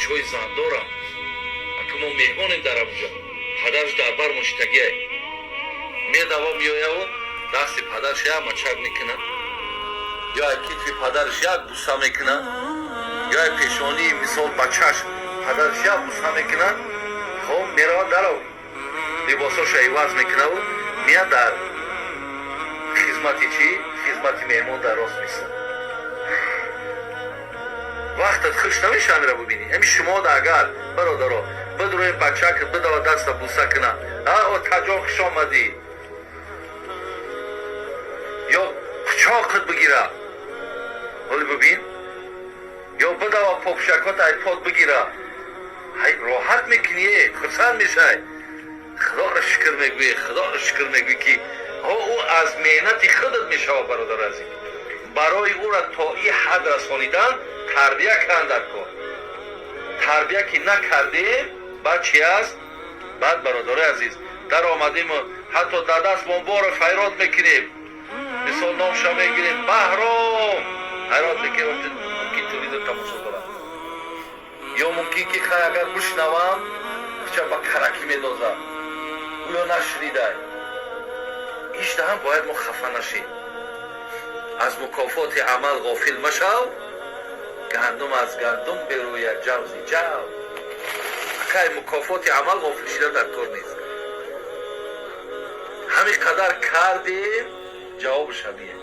Бачаҳои зандорам, ака, мо меҳмонем дар абуҷа, падараш дар бар моштагиай, медава, меояву дасти падараш як мачак мекунад ё ай китфи падараш як буса мекунад, ё ай пешонии, мисол, бачаш падараш як буса мекунад. Хоб, меравад, дарав, либосоша иваз мекунаву меяд, дар хизмати чӣ, хизмати меҳмон дар рост мистад. Вақтат хуш намеша амира бубинӣ. Ами шумода агар, бародаро, бидрои, бачак бидава, даста буса куна: «А, отаҷон, хуш омадӣ», ё кучоқат бигира, ҳоли бубин, ё бидава, попшакот айпод бигира, ҳай, роҳат мекунӣ, хурсанд мешай, Худоро шукр мегӯӣ, Худоро шукр мегӯӣ, ки ӯ аз меҳнати худат мешава. Бародар азиз, барои ӯра то и ҳад расонидан тарбия кан дар кор. Тарбия ки накардем, баъд чи аст? Баъд, бародарои азиз, даромадему ҳатто дар даст бомборо файрод мекунем, мисол, номша мегирем, Баҳром, ҳайрот мекунем, мумкин телевизор тамошо дорад ё мумкин ки, хай, агар бишнавам, ча ба каракӣ медозад, гӯё нашнидай. Ҳичдаҳам бояд мо хафа нашем. Аз мукофоти амал ғофил машав, гандум аз гандум берӯяд, ҷав зи ҷав. Акай, мукофоти амал ғофил шида дар кор нест. Ҳамин қадар кардем, ҷавобаш ҳамие.